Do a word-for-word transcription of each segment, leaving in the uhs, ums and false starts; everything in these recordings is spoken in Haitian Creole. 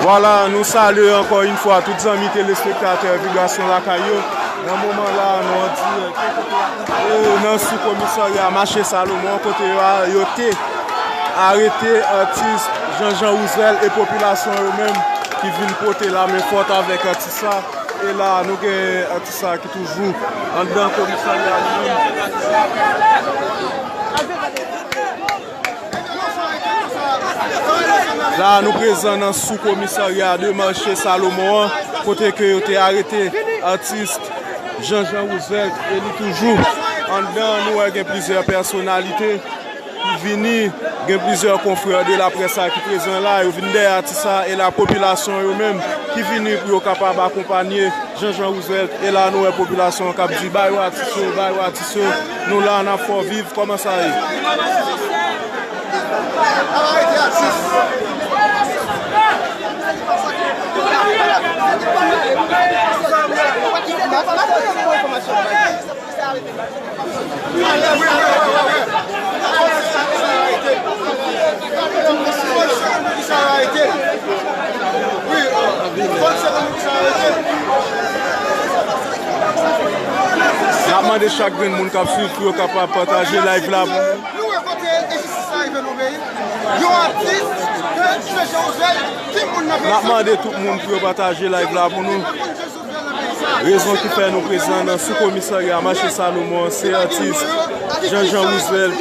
Vwala, nou salye ankò yon fwa tout zanmi telespektatè Vibrasyon Lakay yo. Nan moman la, nou an dirèk, e, nan sou komisarya Mache Salomon, kote yo, yo te arete atis Jean Jean Roosevelt e popilasyon yo menm ki vin pote lamen fòt avèk atis sa. E la, nou gen atis sa ki toujou anndan komisarya li menm. La, nou prezan nan sou komisarya de Mache Salomon an, kote ke yo te arete atis Jean Jean Roosevelt, e li toujou anndan. Nou wè gen plizyè pèsonalite ki vini, gen plizyè konfrè de laprès la ki prezan la, yo vin dèyè atis sa, e la popilasyon yo menm ki vini pou yo kapab akonpanye Jean Jean Roosevelt, e la nou wè popilasyon an k ap di, "Ba yo atis yo, ba yo atis yo, nou la, n ap fè w viv, kòman sa ye?" N ap mande chak grenn moun k ap swiv pou yo kapab pataje live la pou nou. Nou wè kote enjistis la rive nan peyi. Yon atis ke Jean Jean Roosevelt, ki moun nan peyi sa? N ap mande tout moun pou yo pataje live la pou nou. Rezon ki fè nou prezan nan sou komisarya Mache Salomon, se atis Jean Jean Roosevelt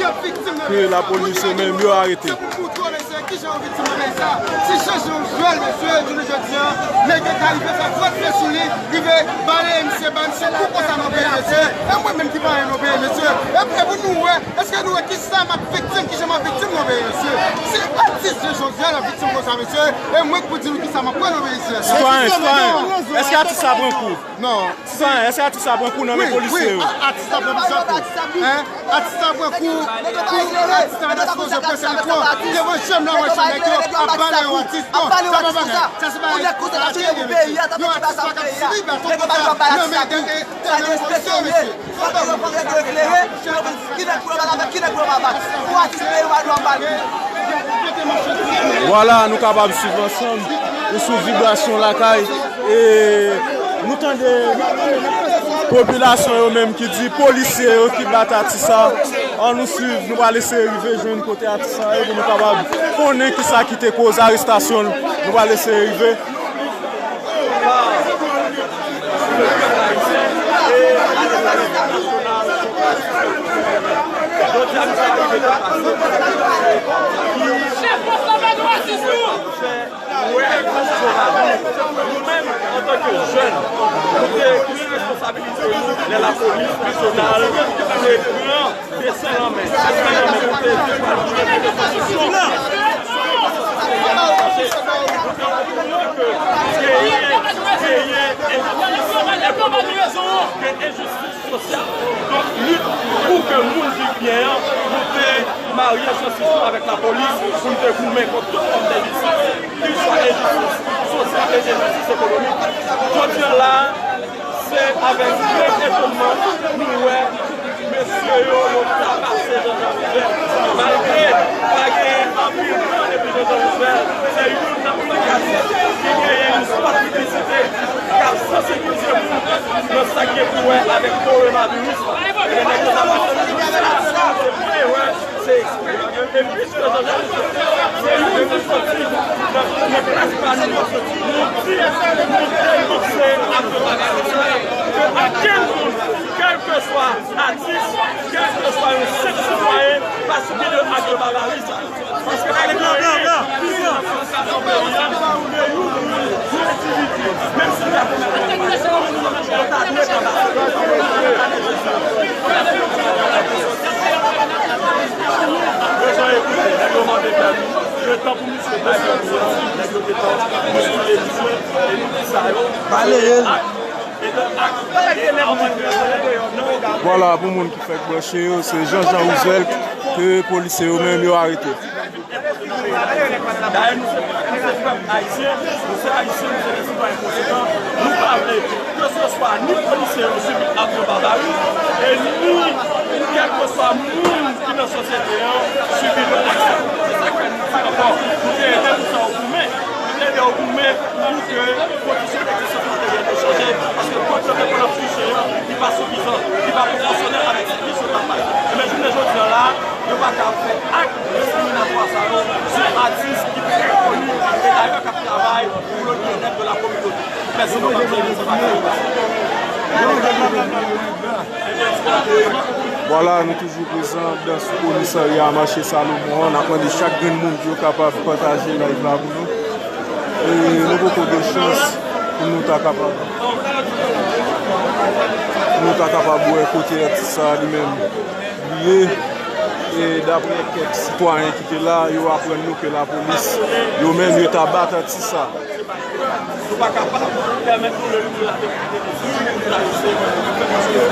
ke lapolis yo menm yo arete. Se pou moutre w, mesye, kijan yon viktim nan peyi sa. Si Jean Jean Roosevelt, mesye, jounen jodi a, nèg yo ka rive fè vòt fè sou li, rive bale misye, ba misye kou konsa nan peyi, mesye. E mwen menm ki pa anyen nan peyi, mesye. E, e pou nou wè, èske nou wè kisa m ap viktim, kijan m ap viktim nan peyi, mesye. Se atis Jean Jean Roosevelt ap viktim konsa, mesye. E mwen k pou di nou kisa m ap pran nan peyi, mesye. Sitwayen, sitwayen, èske atis sa pran kou? Non. Sitwayen, èske atis la pran kou nan men polisye yo? Wi, wi, a-, atis la pran plizyè kou. Hein? Atis la pran kou, kou, atis la ta sipoze prese li twò. Devan je m nan, wè jan nèg yo ap bale yon atis. Non, sa pa bagay. Sa se bagay, sa ateri, mesye. Yon atis pa ka sibi baton konsa nan men de, de, de, de polisye, mesye. Sa pa bagay. Vwala, nou kapab swiv ansanm. Ou sou Vibrasyon Lakay. E nou tande popilasyon yo menm ki di polisye yo ki bat atis sa. An nou swiv, nou pral eseye rive jwenn kote atis sa ye pou nou kapab konnen kisa ki te koz arestasyon l. Nou pral eseye rive. Jodi a, misye rive nan pase. Chèf, pou sove nou, atis nou! Wè, nou menm, antanke jèn, nou te pran responsabilite nou lè lapolis nasyonal te pran desann lanmè. Desann lanmè pou te di pou nou mete konstitisyon. Nou te konnen ke genyen, genyen enjistis. E pou nou gen enjistis sosyal. Donk, lit pou ke moun viv byen an, nou te marye ansanm avèk lapolis, pou nou te goumen kont tout fòm denjistis, kiswa enjistis sosyal e enjistis ekonomik. Jodi a la, se avèk gran etonnman nou wè mesye yo, yo tabase Jean Jean Roosevelt. Malgre pa gen anpil tan depi Jean Jean Roosevelt, se youn nan premye atis ki genyen yon spòt piblisite k ap sansibilize moun nan sa k gen pou wè avèk kowonaviris la. Ebyen, nèg yo ta pase nan se pa erè, se eksprè. E piske Jean Jean Roosevelt se youn ki soti nan, nan klas pa nou, nou di, nou denonse ak yo bagay konsa, ke okenn moun, kèlkeswa atis, kèlkeswa yon senp sitwayen, pa sibi de ak de barbari sa. Paske pa gen anyen ki vin nan sitiyasyon peyi a, menm si l ta fè yon aksyon, yo ta dwe pran bagay. Yo jan ekoute, nèg yo mande pèmi, letan pou misye bay pèmi an, nèg yo gentan bouskile misye, e nou di sa yo. Baleye l. Vwala, pou moun ki fèk branche yo, se Jean Jean Roosevelt ke polisye yo menm yo arete. Dayè, nou se, nou se pèp ayisyen, nou se ayisyen, nou se de sitwayen konsekan. Nou pa vle, keseswa ni polisye yo sibi ak de barbari, e ni kèlkeswa moun ki nan sosyete an sibi de aksyon. Se sa k fè nou di ankò, nou te ede pou sa yo goumen. Yo goumen pou ke kondisyon egzistans materyèl yo chanje, paske kòb yo te konn ap touche an, li pa sifizan, li pa pwopòsyonèl avèk sèvis yo t ap bay. Ebyen, jounen jodi an la, yo pa ka fè ak diskriminatwa sa yo sou atis ki trè koni e dayè k ap travay pou le byennèt de la kominote. Mèsi pou pataje sa. Vwala, nou toujou prezan anndan sou komisarya mache Salomon an. N ap mande chak grenn moun pou yo kapab pataje live la pou nou. E nou poko gen chans pou nou ta kapab, pou nou ta kapab wè kote atis sa a li menm li ye. E daprè kèk sitwayen ki te la, yo aprann nou ke lapolis, yo menm, yo ta bat atis sa. Nou pa kapab pèmèt nou lè nou la de kote nou sou, nou la yo se mwen nou fè, paske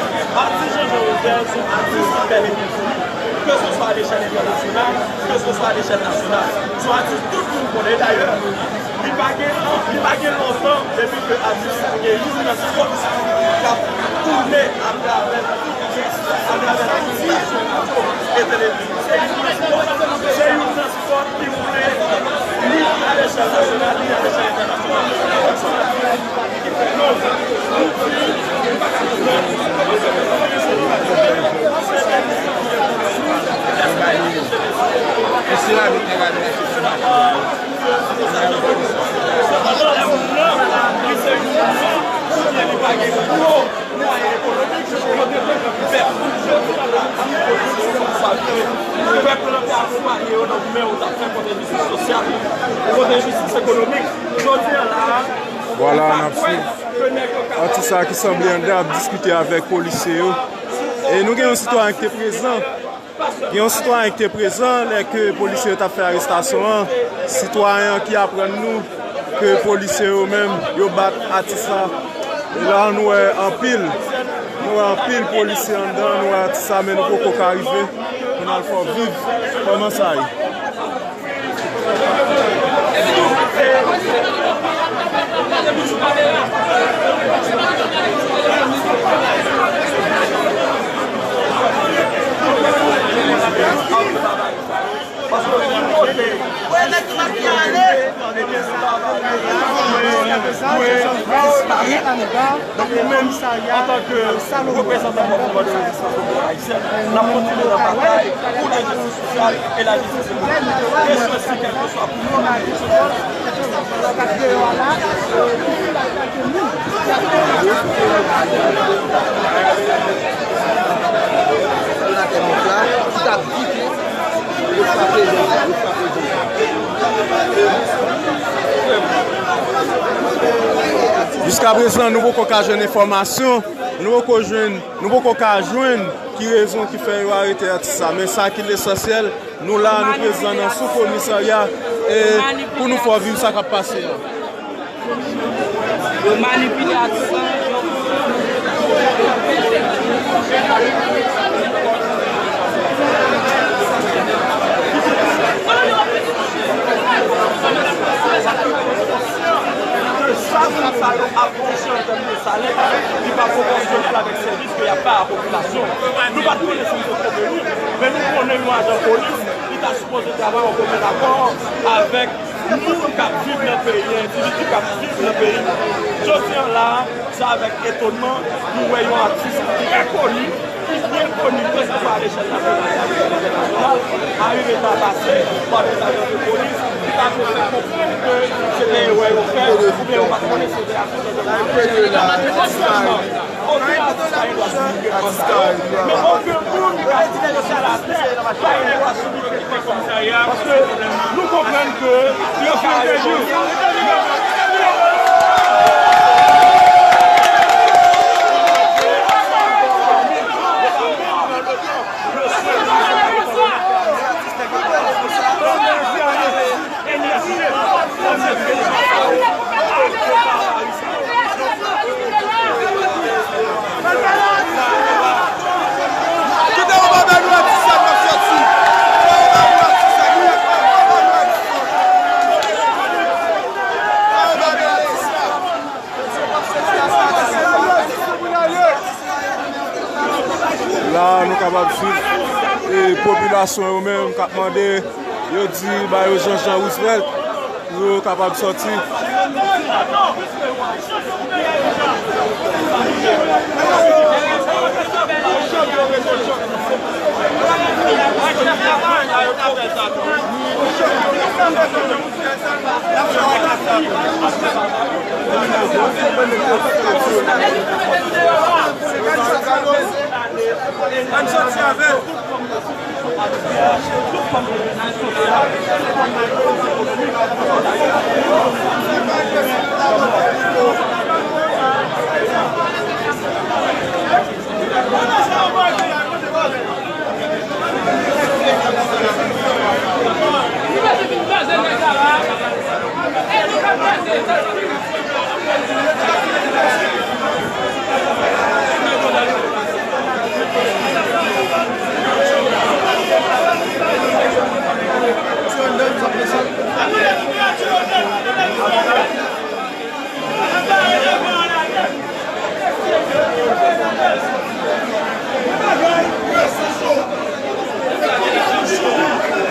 atis Jean Jean Robert se yon atis ki bèl e ki joli, ke se swa a lechèl entènasyonal, ke se swa a lechèl nasyonal. Se yon atis tout moun konnen. Dayè, li pa gen, li pa gen lontan depi ke atis sa gen youn nan spòt k ap tounen atravè tout, atravè tout ti radyo e televizyon. Se youn nan spòt, se youn nan spòt ki woule, ni a lechèl nasyonal, ni a lechèl entènasyonal. Pèp lan te akonpaye yo nan goumen yo t ap fè kont enjistis sosyal, kont enjistis ekonomik. Jodi a la a, vwala, n ap swiv atis sa ki sanble anndan ap diskite avèk polisye yo. E nou gen yon sitwayen ki te prezan. Gen yon sitwayen ki te prezan lè ke polisye yo t ap fè arestasyon an. Sitwayen an ki aprann nou ke polisye yo menm, yo bat atis la. E la, nou wè anpil, nou wè anpil polisye anndan, nou wè atis la, men nou poko ka rive pou n al fè w viv kòman sa ye. Donk, nou menm, antanke reprezantan mouvman de rezistans popiler ayisyen, n ap kontinye nan batay pou lajistis sosyal e lajistis ekonomik. E sesi kèlkeswa pou nou. Jiskaprezan, nou poko ka jwenn enfòmasyon, nou poko jwenn, nou poko ka jwenn ki rezon ki fè yo arete atis sa. Men sa ki lesansyèl, nou la, nou prezan nan sou komisarya, e pou nou fè w viv sa k ap pase a. Yo manipile atis lan. Sa moun sa yo ap touche an tèm de salè, li pa pwopòsyonèl avèk sèvis ke y ap bay a popilasyon. Nou pa t konnen si l te twonpe nou, men nou konnen yon ajan polis, li ta sipoze travay an komen akò avèk moun k ap viv nan peyi a, endividi k ap viv nan peyi a. Jodi a la a, se avèk etonman nou wè yon atis trè koni, ki byen koni, ke se swa a lechèl nasyonal, a lechèl entènasyonal, arive tabase pa de ajan de polis, ki ta vle fè konprann ke se te erè yo fè, oubyen yo pa t konnen se te atis yo te fè. Okenn atis pa gen dwa sivilize kòm sa yo. Men okenn moun ki ka sivilize sou latè pa gen dwa sivilize kòm sa yo. Paske nou konprann ke yo fè entèvyou. La, nou kapab swiv, e, popilasyon yo menm k ap mande, yo di ba yo Jean Jean Roosevelt, Yo kapab sòti. Ann sòti avè l.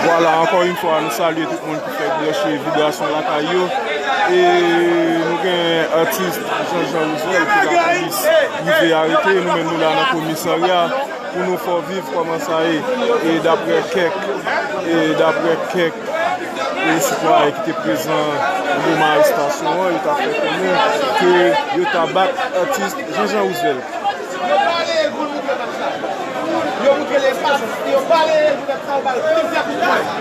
Vwala, ankò yon fwa, nou salye tout moun ki fèk branche Vibrasyon Lakay yo. E nou gen atis Jean Jean Rizèl ki lapolis rive arete. Nou menm nou la nan komisarya pou nou fè w viv kòman sa ye. E daprè kèk, e daprè kèk e sitwayen ki te prezan nan moman arestasyon an, yo ta fè konnen ke yo ta bat atis Jean Jean Rizèl. Yo moutre lespas, yo pale, yo moutre sa, yo pale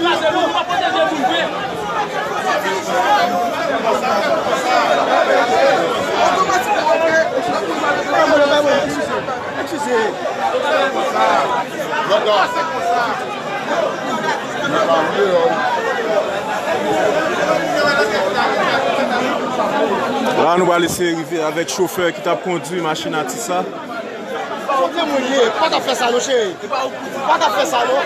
plizyè kout pwen. La, nou pral eseye rive avèk chofè ki t ap kondui machin atis la. Kote moun ye? Pa t ap fè sa non, cheri. Pa t ap fè sa non.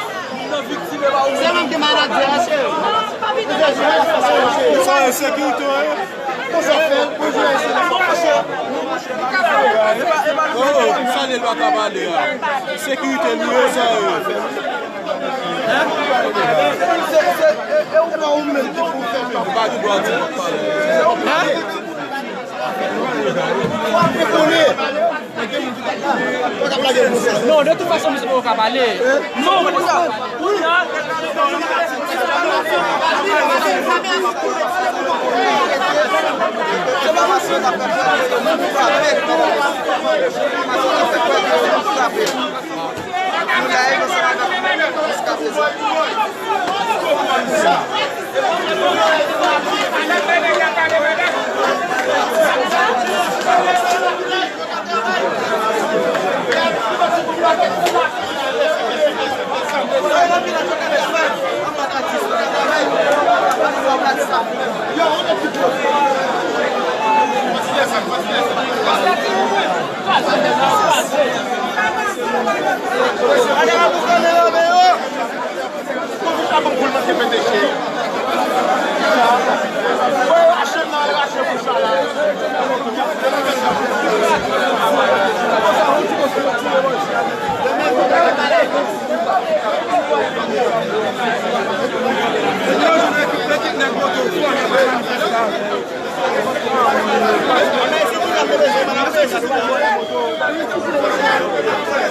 Se menm ki manadjè a, cheri. Ou vle jwe, pa t ap fè sa non, cheri. Sa e sekirite w ye? Konsa fè l, pou jwe se la. Oh, sa de lwa ka pale a. Sekirite nou ye, sa e. Se, se, e, e ou pa ou menm ki pou fè sa. Ou pa gen dwa di w ap pale. Hein? Non, de tout fason, misye poko ka pale. Non,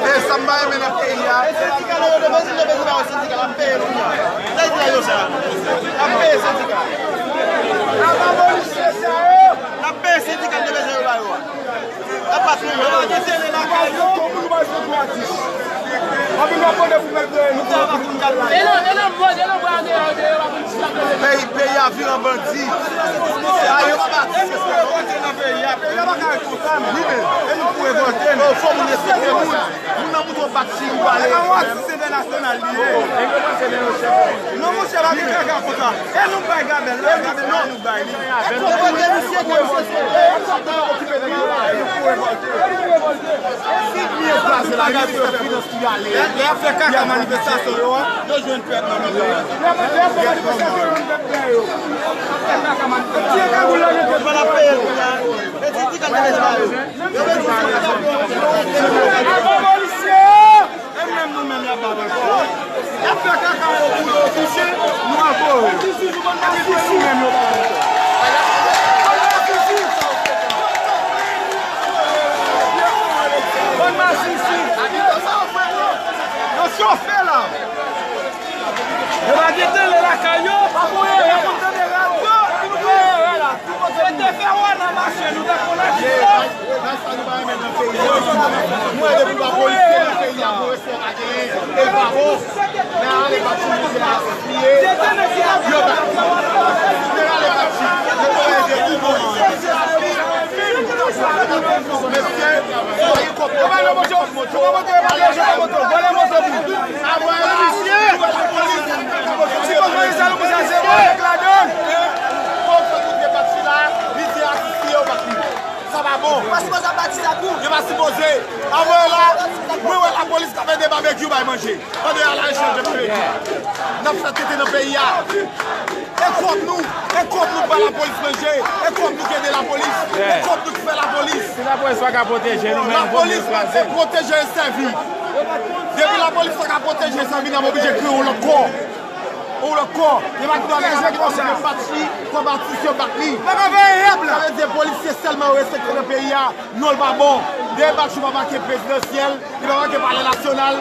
E sa m pa renmen nan peyi a. E sendika nou yo, de bezwen, de bezwen ba yo sendika, l ap peye kounye a. Sa di la yo sa. L ap peye sendika. L ap peye sendika, de bezwen yo ba yo a. L ap pase yo. Yo pa gen tele lakay yo. Anpil nan pwodè pou fè l peye nou. E nan, e nan mòd, e nan bwa deyò, deyò, Peyi, peyi a vire an bandi. Sa yo pa pati. Yo pa ka ret konsa, men. Wi, men. E nou pou revòlte, men. Fò moun respekte moun. Moun nan mouton bat si ou pale. Awa, si se entènasyonal li ye. Non, monchè, pa gen kaka konsa. E nou bay Gabèl la, Gabèl la, nou bay li. E nou pou revòlte. E nou pou revòlte. Lè, lè y ap fè kaka manifestasyon yo a, yo jwenn pèp nan men yo. Lè y ap fè manifestasyon yo, yo jwenn pèp nan men yo. Yo tiye kagoul la, yo jwenn pèp nan men yo. Avan polisye! E menm nou menm y ap bat ankò. Y ap fè kaka yo pou yo touche, nou ankò. Epi nou menm yo pa ankò. Bann masisi. Yo chofe la. Yo pa gen tele lakay yo. Yo pa konn tande radyo. Yo te fè wè nan mache, nou te konn lè. Sa nou pa renmen nan peyi a. Mwen, depi pa polisye nan peyi a, pou respè pa genyen. E pa bon. Nan ale pa polisye a, fouye. Yo pa. Nan ale pa ti. Yo pa ede tou bon. Mesye, sa yo kòp. Yo pa nan moto. Yo pa moto, yo pa moto, yo pa moto. Vòlè moto pou. Avwa misye. Ti moto sa, nou pou sa, se bon, nèg ladan. Kòm sa tout depatri la, li di atis li yo pa pli. Sa pa bon. Ou pa sipoze ap bati sa tou. Yo pa sipoze. Anvoye la, mwen wè lapolis k ap fè de babekyou bay manje. Pandan y al al chanje fè. N ap fè tete nan peyi a. E kòb nou, e kòb nou k ba lapolis manje. E kòb nou k ede lapolis. E kòb nou k fè lapolis. Si lapolis pa ka pwoteje nou, men nou pwoteje e sèvi. Depi lapolis pa ka pwoteje e sèvi, n ap oblije kreye yon lòt kò. Ou lòt kò, e pa tout bagay avèk kò sa. Yo bat li, kòm atis yo bat li. Pa ka veye yab la. Sa vle di polisye sèlman yo respekte nan peyi a, non l pa bon. Depi bat yo pa make prezidansyèl, li pa make palè nasyonal,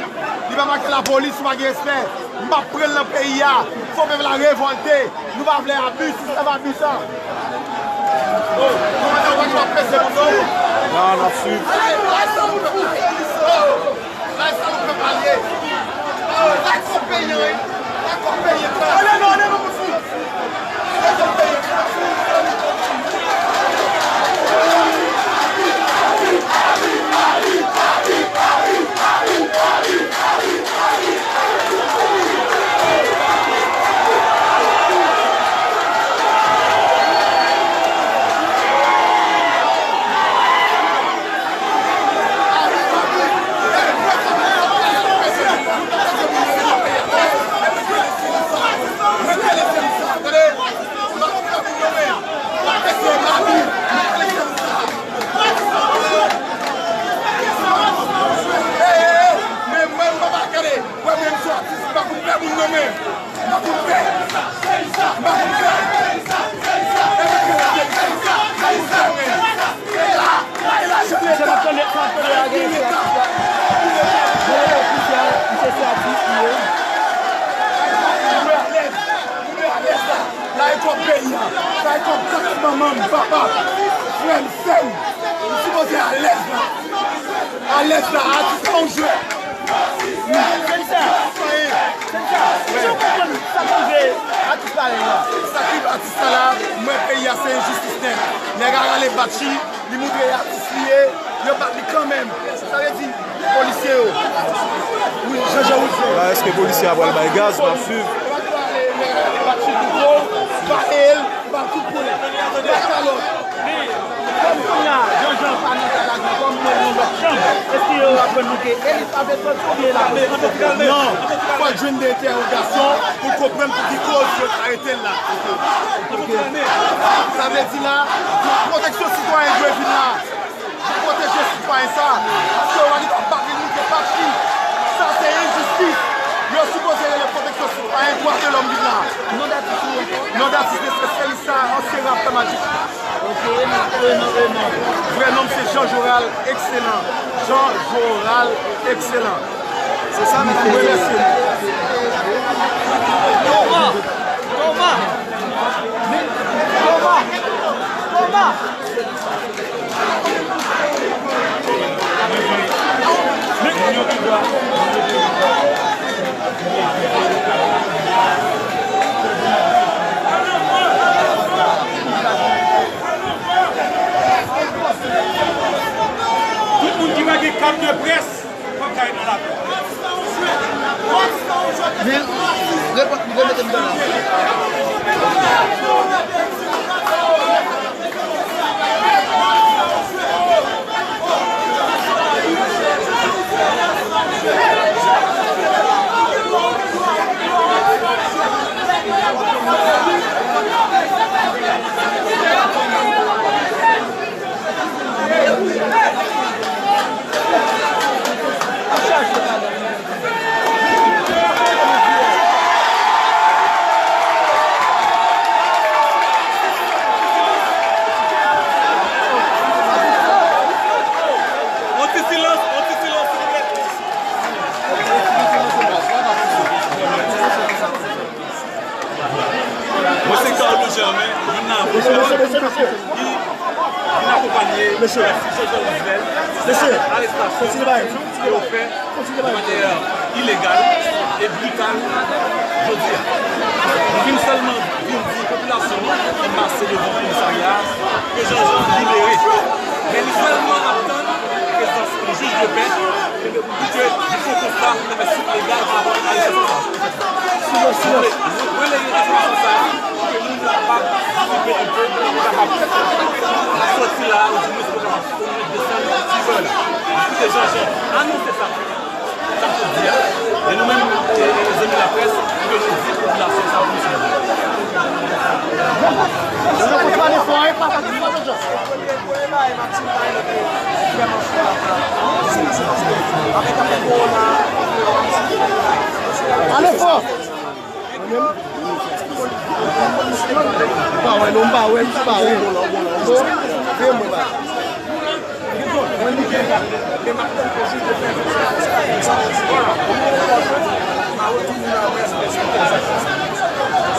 li pa make lapolis, ou pa gen respè. M p ap pran l nan peyi a. Fò pèp la revòlte. Nou pa vle abi, sistèm abi sa. Oh, kòmandan, ou pa gen dwa peze moun non. Non, n ap swiv. Laj sa nou pèp la ye. Laj sa peyi an ye. Laj sa peyi an. Ale non, ale non, pou fou. Laj sa peyi an. Misye pa t tande, pa t tande a gen se atis la. Mwen leve ofisye a, misye se atis li ye. Nou alèz, nou alèz la. La e kòb peyi a. Sa e kòb kat manman m, papa, frè m, sè m. Nou sipoze alèz la. Alèz la, atis pa yon jwèt. Sendika, sendika, èske w konprann sa k rive atis la la? Sa k rive atis la la, mwen peyi a se enjistis nèt. Nèg a rale bat li, li moutre e atis li ye, yo bat li kanmenm. Sa vle di, polisye yo. Wi, Jean Jean Wilfred. La, èske polisye a pral bay gaz? N ap swiv. Nèg a rale bat li pou kou, pa el, ba tout koulè. Ba kalòt. Kòm kounye a, Jean Jean pa nan kay la, kòm mwen yon lòt chan. Èske yo aprann nou ke elit pa vle sòti oubyen l ap vle sòti? Non, fò l jwenn de entèwogasyon pou l konprann pou ki koz yo arete l la. Sa vle di la, pwoteksyon sitwayen dwe vin la. Pwoteje sitwayen sa, paske yo pa gen dwa bat li, li gen pati. Sa se enjistis. Yo sipoze rele pwoteksyon sitwayen, dwa de lòm vin la. Non, datis li ankò? Non, datis li se Felisa, ansyen rapè Majik. Ok, e non, e non, e non. Vrè non m se Jean Joral Excellent. Jean Joral Excellent. Se sa, mesye. Mwen remèsye nou. Toma! Toma! Toma! Toma! Tout moun ki pa gen kat de près, pa ka ret nan lakou. Vin, repo-, remete m nan la. On ti silans, on ti silans, silvouplè. Mwen se Carlo Germain, youn nan avoka ki vin akonpanye Mèsi Jojo Roosevelt nan arestasyon ke yo fè de manyè ilegal e brital jodi a. Nou vin sèlman vin di popilasyon an ki pase devan komisarya a ke Jean Jean libere. Men li sèlman ap tann prezans yon jij de pè pou ke li fè yon konsta ki ta fè sit legal pa rapò ak arestasyon sa a. Silans, silans. Mwen, mwen lè gen enfòmasyon sa a, pou ke moun yo kapab sipe enpe, pou kapab sòti la, ou di mwen pou kapab desann ti vè la. Pou ke Jean Jean anonse sa, sa k sot di a. E nou menm, e, e, zanmi laprès, pou ke nou di popilasyon sa pou nou sòti. Ale fò! Pa wè non, m pa wè, m pa wè. Bon, bon, bon, bon.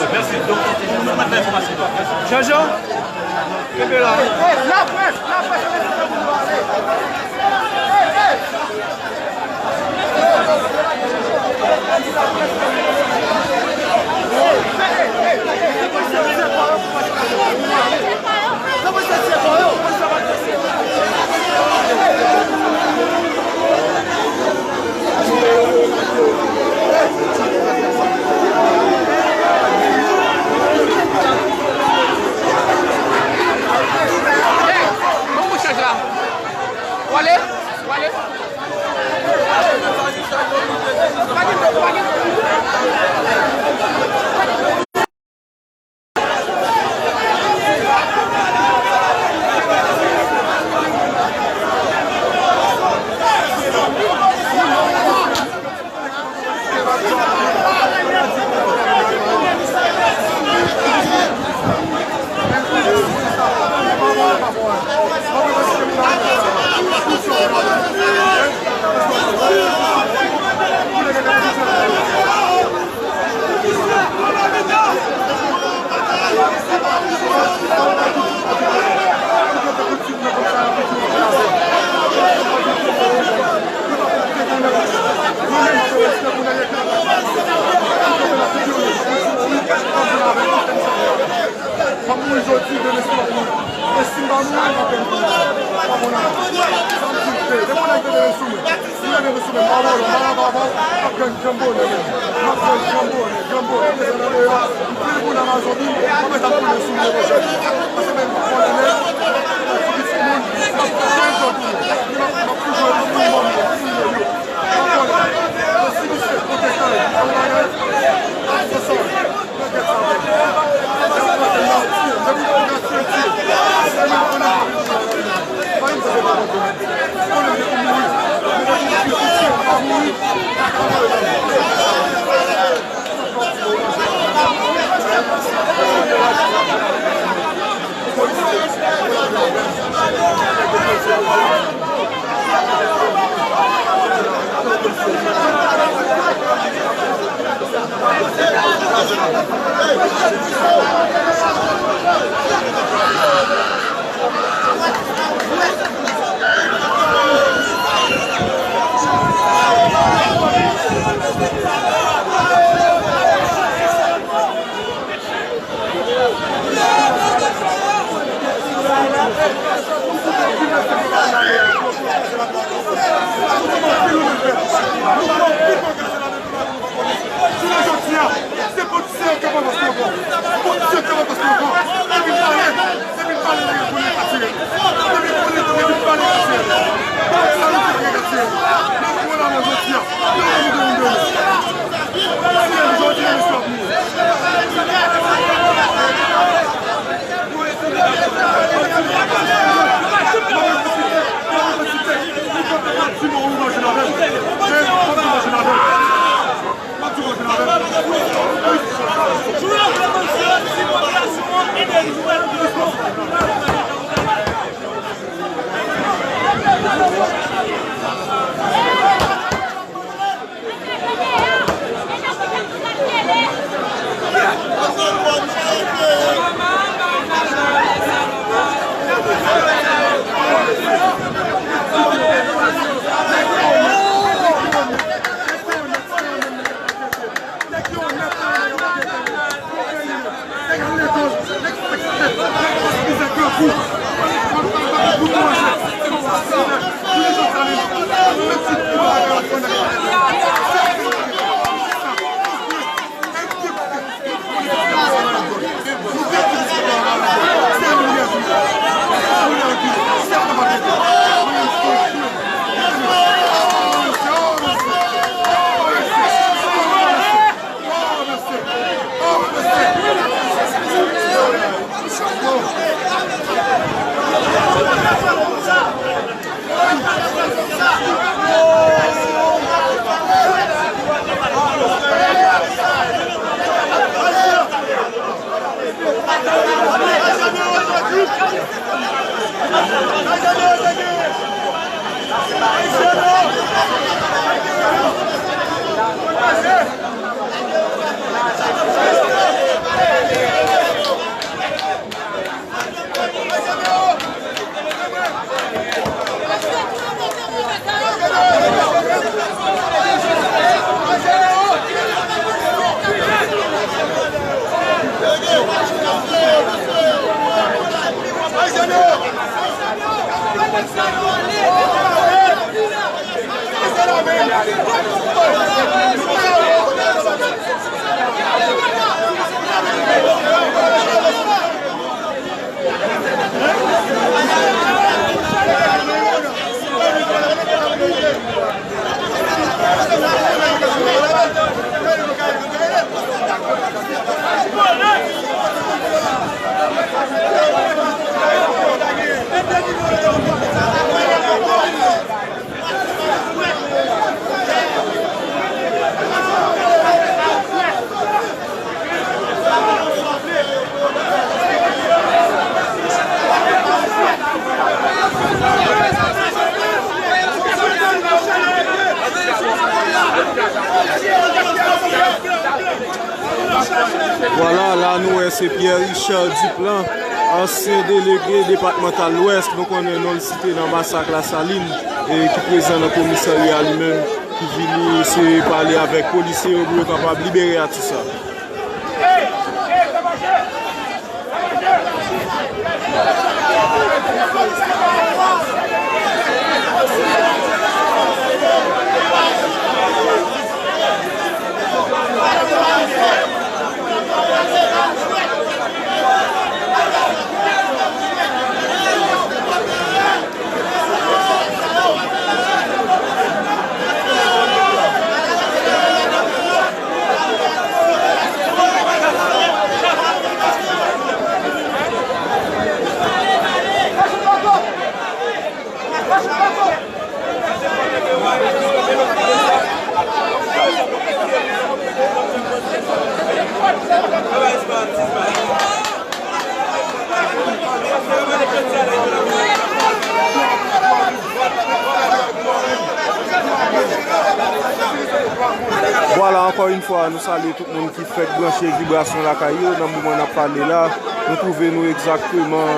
Mèsi. Donk, nou mèt nan enfòmasyon. Jojo, kenbe la. Laprès, laprès, Ban m yon chaj la. Ou ale? Ou ale? M ap mouri jodi, demen si m ap mouri. E si m pa mouri, m ap gen mouri. Pa konn anyen. Sa m di, depi yon nèg te demen sou mwen. Si w te demen sou mwen, m pa vòlò, m pa lavaval, m ap jwenn granm bonè menm. M ap jwenn granm bonè, granm bonè. Prezan nan deyò, m pil moun nan Amazoni, m ap ret ap tounen sou mwen, monchè. Paske menm m ap vòlè nèg, m ap fè pitit moun, m ap jwenn granm bonè. M ap, m ap toujou Jounen jodi a, se polisye yo k ap anvansman ankò. Polisye yo k ap anvansman ankò. Epi pale, epi pale nèg yo pou nèg la tire. Epi pale, epi pale nèg la tire. Pale sa nou fè nèg la tire. Nèg yo la men jodi a. Nèg yo la men jodi a, mesye ap mouri. Vwala, la nou wè se Pierre Richard Duplan, ansyen delege depatmantal Lwès, nou konnen non l site nan masak Lasalin, e ki prezan nan komisarya li menm, ki vini eseye pale avèk polisye yo pou yo kapab libere atis la. Vwala, ankò yon fwa, nou salye tout moun ki fèk branche Vibrasyon Lakay yo. Nan moman n ap pale la, nou twouve nou egzakteman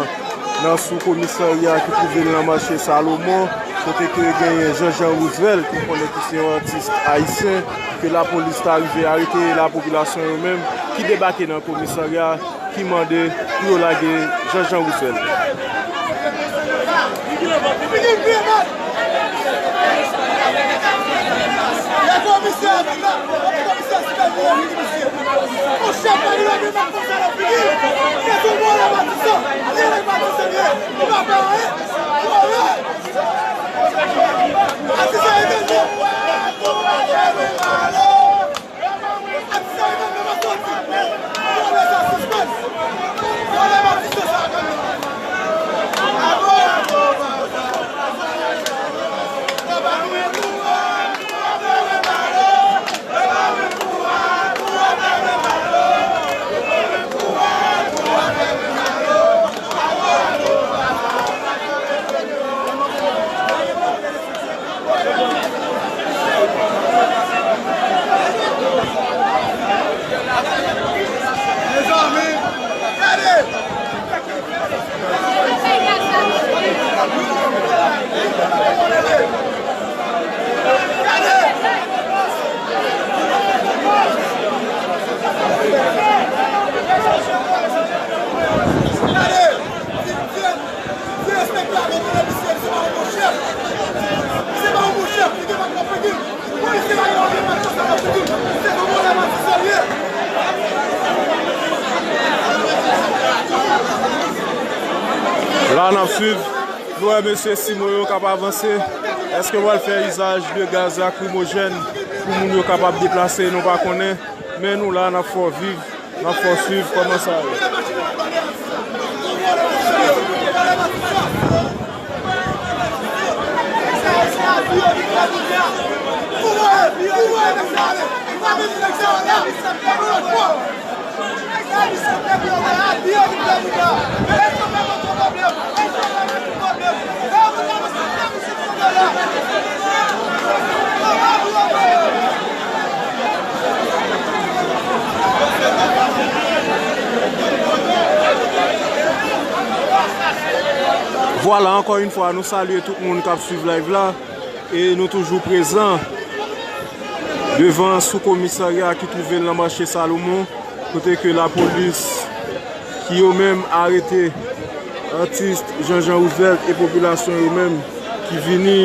nan sou komisarya ki twouve l nan mache Salomon, kote ke genyen Jean Jean Roosevelt, ke nou konnen ki se yon atis ayisyen, ke lapolis ta rive arete, e lapopilasyon yo menm ki debake nan komisarya ki mande pou yo lage Jean Jean Roosevelt. La n ap swiv. Nou wè mesye Simon yo k ap avanse. Èske yo pral fè izaj de gaz lakrimojèn pou moun yo kapab deplase? Nou pa konnen. Men nou la, n ap fè w viv, n ap fè w swiv kòman sa ye. Vwala, ankò yon fwa, nou salye tout moun k ap swiv live la. E nou toujou prezan devan sou komisarya ki twouve l nan mache Salomon, kote ke lapolis ki yo menm arete atis Jean Jean Roosevelt e popilasyon yo menm ki vini,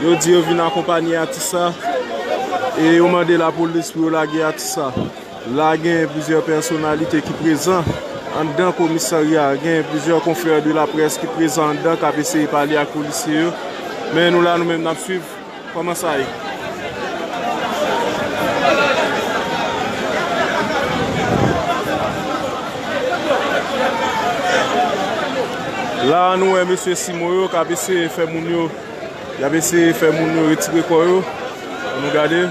yo di yo vin akonpanye atis sa e yo mande lapolis pou yo lage atis sa. La gen plizyè pèsonalite ki prezan anndan komisarya, gen plizyè konfrè de laprès ki prezan anndan k ap eseye pale ak polisye yo. Men nou la nou menm n ap swiv kòman sa ye. La nou wè mesye Simon yo k ap eseye fè moun yo, y ap eseye fè moun yo retire kò yo. Ann nou gade.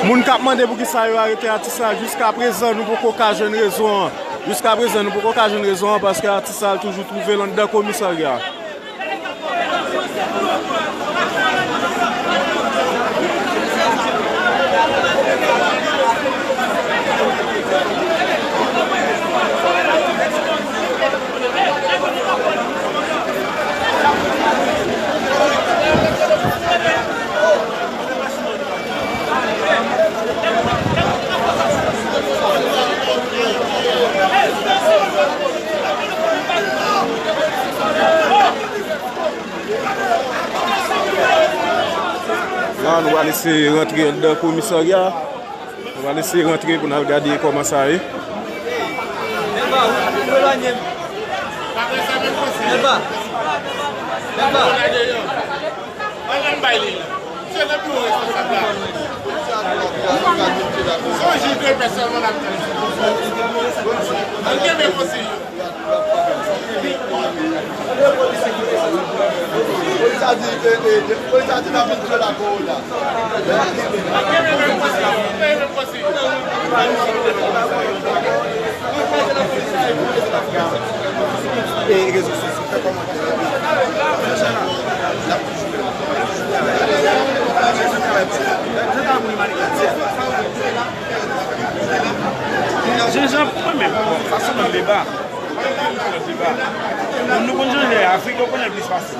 Moun k ap mande poukisa yo arete atis la, jiskaprezan nou poko ka jwenn rezon an. Jiskaprezan nou poko ka jwenn rezon an paske atis la toujou twouve l anndan komisarya. Nou pral eseye rantre anndan komisarya. Nou pral eseye rantre pou n al gade kòman sa ye. Ann bay li la. Se nan biwo responsab la. Se yon jij de pè sèlman n ap tann. Ann kenbe konsèy yo. Polis la di, eh, eh, polis la di n ap vin pran la kowona. Ann kenbe konsèy yo. Ann kenbe konsèy yo. E rezo sosyo, fè kòmantè. Jean Jean, mwen menm, bon, fason mwen deba. Mwen menm, mwen deba. Moun nou konn Jean Jean, Afrik, yo konnen l plis pase.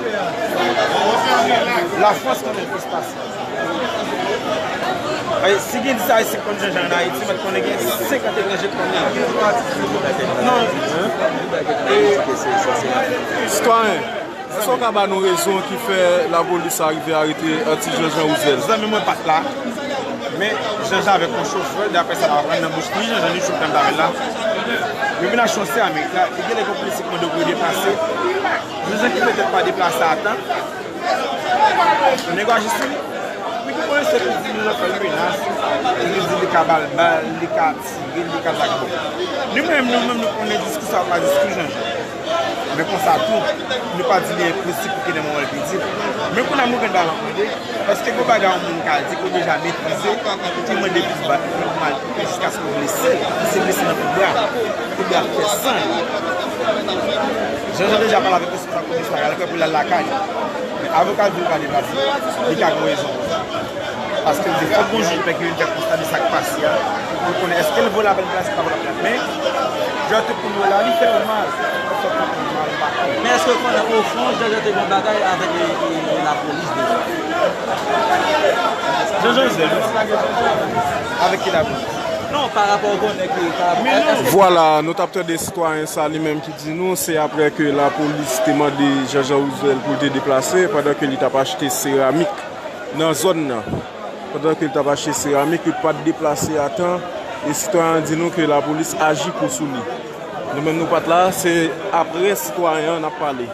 Lafrans konnen l plis pase. Ay, si gen dis Ayisyen k konn Jean Jean ann Ayiti, mwen t konnen gen senkant etranje k konnen l. Non. Sitwayen, èske w ka ba nou rezon ki fè lapolis arive arete Ti Jean Jean Rouzel? Zanmi mwen pa t la, men Jean Jean avèk yon chofè, daprè sa m aprann nan bouch li, Jean Jean li chofè m t avè l la. Yo vin achte yon sè Amerik la, e genlè gen yon polisye ki mande yo pou yo deplase. Jean Jean ki petèt pa deplase a tan, nèg yo aji sou li. Wi, gen polisye ki di nou nan fè l menas, ki di li ka ba l bal, li ka tire, li ka zak bon. Nou menm, nou menm, nou konnen diskou sa a pa diskou Jean Jean. Men konsa tou, nou pa di li enposib pou ke nan moman l te di l. Men kounye a m gen bagay m ap mande, èske gen bagay yon moun ka di ke w deja metrize, ki mande pou bat li, pou maltrete l, jiskaske w blese l, li se blese nan tout bra, tout bra fè san. Jean Jean deja pale avèk responsab komisarya, l prè pou l al lakay li. Men avoka l di l pa deplase, li ka gen rezon. Paske l di fòk gon jij pè ki vin fè konsta de sa k pase a, pou l konnen èske l vo lapèn plase, pa vo lapèn. Men, jwè tout moun yo la, li fè yo mal. Li fè tout moun mal, m pa konn. Men èske w konnen, ofon, Jean Jean te gen bagay avèk, e, e, lapolis deja? Jean Jean Rouzel, wi. Avèk ki lapolis? Non, pa rapò w konnen ki, pa rapò, èske Vwala, nou t ap tande sitwayen sa li menm ki di nou, se aprè ke lapolis te mande Jean Jean Rouzel pou l te deplase, pandan ke li t ap achte seramik nan zòn nan. Pandan ke l t ap achte seramik, li pa t deplase a tan, e sitwayen an di nou ke lapolis aji kou sou li. Nou menm nou pa t la, se aprè sitwayen an n ap pale.